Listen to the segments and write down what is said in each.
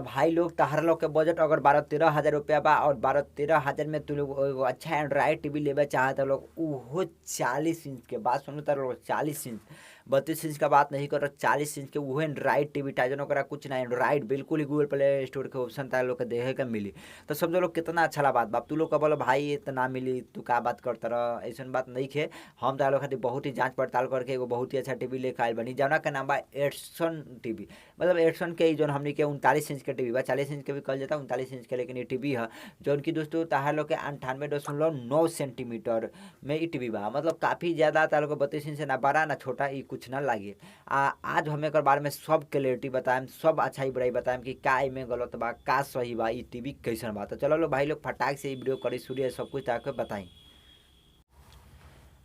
भाई लोग तहर लोग के बजट अगर 12-13 हज़ार रुपया बा और 12-13 हज़ार में तू लोग एगो अच्छा एंड्रॉयड टीवी लेवे चाहत लोग, उहो 40 इंच के बात सुनू तार लोग, 40 इंच 32 इंच का बात नहीं कर, 40 इंच के उहो एंड्रॉयड टीवी टाइजन ओकरा कुछ ना एंड्रॉयड बिल्कुल ही गूगल प्ले स्टोर के ऑप्शन तार लोग के देखे के मिली। तो समझो लोग कितना अच्छा बात बाप। तू लोग का बोलो भाई इतना मिली तू का बात करता रह, ऐसा बात नहीं खे। हम तार लोग खातिर बहुत ही जाँच पड़ताल करके एगो बहुत ही अच्छा टीवी लेके आयल बनी, जौना के नाम बा एडसन टीवी। मतलब एडसन के जौन हमनी के 39 इंच के टीवी बा, 40 इंच के भी कहल जाता 39 इंच के, लेकिन ये टीवी है जौन की दोस्तों ताहार लोग के 98.9 सेंटीमीटर में ई टीवी बा। मतलब काफ़ी ज़्यादा तार लोग 32 इंच से ना बड़ा ना छोटा ई कुछ ना लागे। आज हम एक बारे में सब क्लियरिटी बताएम, सब अच्छाई बुराई बताएम कि का एमे गलत बा का सही बा, ई टीवी कैसन बा। तो चलो लो भाई लोग फटाक से ई वीडियो करी शुरू, सब कुछ ताके बताई।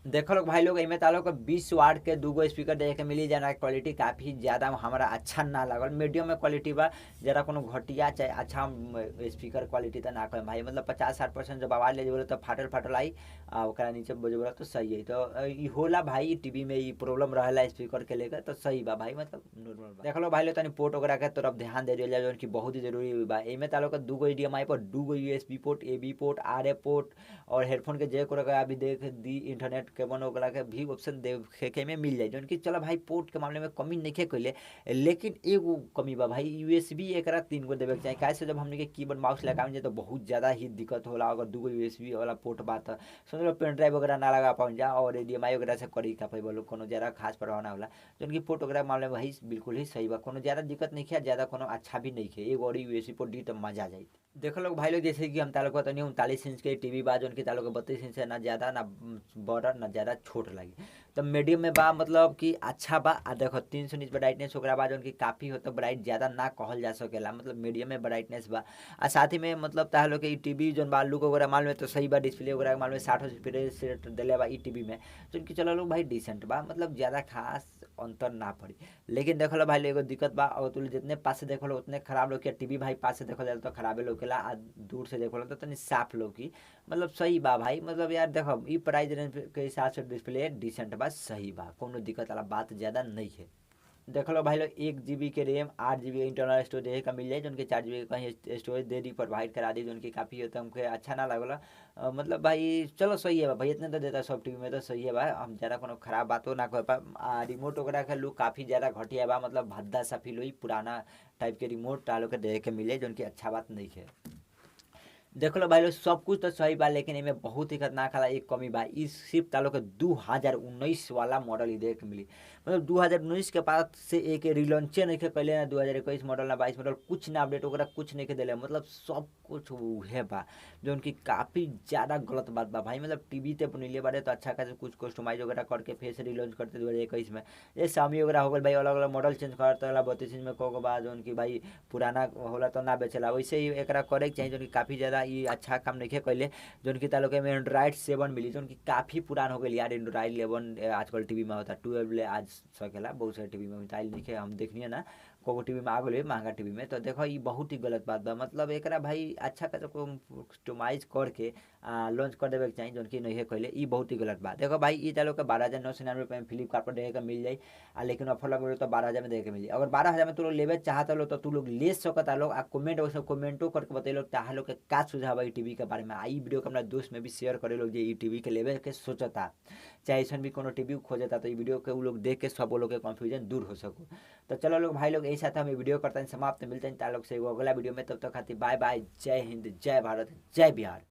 देखो लोग भाई लोग एमे तालो के 20 वाट के दूगो स्पीकर देखे के मिली, जना क्वालिटी काफ़ी ज़्यादा हमारा अच्छा ना लागल, मीडियम में क्वालिटी बा, जरा कोनो घटिया चाहे अच्छा स्पीकर क्वालिटी तो ना कहे भाई। मतलब 50-60% जब आवाज़ ले बोले तो फाटल फाटल आई आ ओकरा नीचे बजे बोला तो सही है। तो ई होला भाई टीवी में ई प्रॉब्लम रहेला स्पीकर के लेकर, तो सही बा भाई, मतलब नॉर्मल बा। देख लो भाई लोग तनी पोर्ट वगैरह के तरफ ध्यान दे दिया जौन की बहुत ही जरूरी बा। एमे तालो के दूगो HDMI पर दूगो USB port, AV port, RF port और हेडफोन के जैक वगैरह भी देख दी, इंटरनेट केबल वगैरह के भी ऑप्शन देखे के में मिल जाए। जौन की चलो भाई पोर्ट के मामले में कमी नहीं कैले, लेकिन एगो कमी बा भाई USB एकरा 3 गो देवे के चाही। काहे से जब हमनी के कीबोर्ड माउस लगावन जाए तो बहुत ज़्यादा ही दिक्कत होला। अगर 2 गो USB वाला पोर्ट बा तो समझ लो पेन ड्राइव वगैरह ना लगा पावन जा और HDMI वगैरह से करी का पाइबो, कोनो ज़्यादा खास प्रभाव ना होला। जौन की पोर्ट वगैरह मामले में भाई बिल्कुल ही सही बा, कोनो ज़्यादा दिक्कत नहीं है, ज़्यादा कोनो अच्छा भी नहीं है। एगो और USB port दी तो मजा आ जाए। देखो लोग भाई लोग जैसे कि हम तालुक तनी 39 इंच के टीवी बा, जौन की तालुक 32 इंच से ना ज़्यादा ना बड़ा ना ज़्यादा छोट लगी, तो मीडियम में बा, मतलब कि अच्छा बा। आ देखो 300 निच ब्राइटनेस ओकरा बा, जौन की काफ़ी हो तो ब्राइट ज़्यादा ना कहल जा सकेला, मतलब मीडियम में ब्राइटनेस बा। आ साथ ही में मतलब ताह लोग के टीवी जौन बा लुक वगैरह मालूम है तो सही बा, डिस्प्ले वगैरह मालूम है 60 हर्ट्ज दिले बा ई टीवी में, जौन की चलो लोग भाई डिसेंट बा, मतलब ज़्यादा खास अंतर ना पड़ी। लेकिन देखो लो भाई एगो दिक्कत बा, और तू जितने पास से देखो उतने खराब लोग टीवी भाई पास से देखो जाए तो खराबे लोकेला, आ दूर से देखो तो तनी साफ लौकी, मतलब सही बा भाई। मतलब यार देखो ई प्राइस रेंज के हिसाब से डिस्प्ले डिसेंट बा, सही बा, कोनो दिक्कत वाला बात ज़्यादा नहीं है। देख लो भाई लोग 1 GB के रैम 8 GB के इंटरनल स्टोरेज देखे का मिल जाए, जो उनके 4 GB कहीं स्टोरेज दे दी प्रोवाइड करा दी, जो उनकी काफ़ी होता है उनके अच्छा ना लगल। मतलब भाई चलो सही है भाई, इतने तो देता सब टीवी में तो सही है भाई, हम ज़्यादा कोनो खराब बातों ना कह पा। रिमोट वगैरह के लुक काफ़ी ज़्यादा घटिया बा, मतलब भद्दा सा फील हुई, पुराना टाइप के रिमोट टालो के देखे के मिले, जो उनकी अच्छा बात नहीं है। देख लो भाई लोग सब कुछ तो सही बा, लेकिन इमें बहुत ही खतरनाक वाला एक कमी बा। इस सिर्फ तालो के 2019 वाला मॉडल ही देख मिली, मतलब 2019 के बाद से एक रिलॉन्चे नहीं पहले ना 2021 मॉडल ना 22 मॉडल कुछ ना अपडेट वगैरह कुछ नहीं दिले, मतलब सब कुछ उहे बा, जो उनकी काफ़ी ज़्यादा गलत बात बा भाई। मतलब टीवी तो बनैले बारे तो अच्छा खासा कुछ कस्टमाइज वगैरह करके फिर से रिलॉन्च करते 2021 में। ये Xiaomi वगैरह हो गल भाई, अलग अलग मॉडल चेंज करते 32 इंच में को बा, जो उनकी भाई पुराना होला तो ना बेचला, वैसे ही एक करे चाहिए, जो काफ़ी ज़्यादा ये अच्छा काम नहीं कैले। जौन की तालुक में एंड्रॉयड 7 मिली, जौन की काफ़ी पुरान हो गई यार। एंड्रॉयड 11 आजकल टीवी में होता, 12 ले आज सकेला बहुत सारे टीवी में आइल नहीं, हम देखनी है ना को टीवी में आ गई महंगा टीवी में। तो देखो ये बहुत ही गलत बात बा, मतलब एक भाई अच्छा खासा कस्टमाइज करके लॉन्च कर देवे के चाहिए, जौन की नहीं है कैले, ये बहुत ही गलत बात। देखो भाई ये तालुक के 12,999 रुपये में फ्लिपकार्ट पर देखे के मिल जाए, लेकिन ऑफर लगे तो 12,000 में देखे के मिल जाए। अगर 12,000 में तू लोग लेवे चाहता लो तो तू लोग ले सकता लोग। आ कमेंट वैसे कमेंटो करके बतैलो ताहा लोग के का सुझाव है टीवी के बारे में। आई वीडियो के अपना दोस्त में भी शेयर करे लोग जे ई टीवी के लेवे के सोचता, चाहे ऐसा भी कोनो टीवी खोजता, तो ये वीडियो के उ लोग देख के सब लोग के कन्फ्यूजन दूर हो सको। तो चलो लोग भाई लोग यही साथ हम वीडियो करते हैं समाप्त, मिलते हैं तार लोग से अगला वीडियो में। तब तक खातिर बाय बाय, जय हिंद, जय भारत, जय बिहार।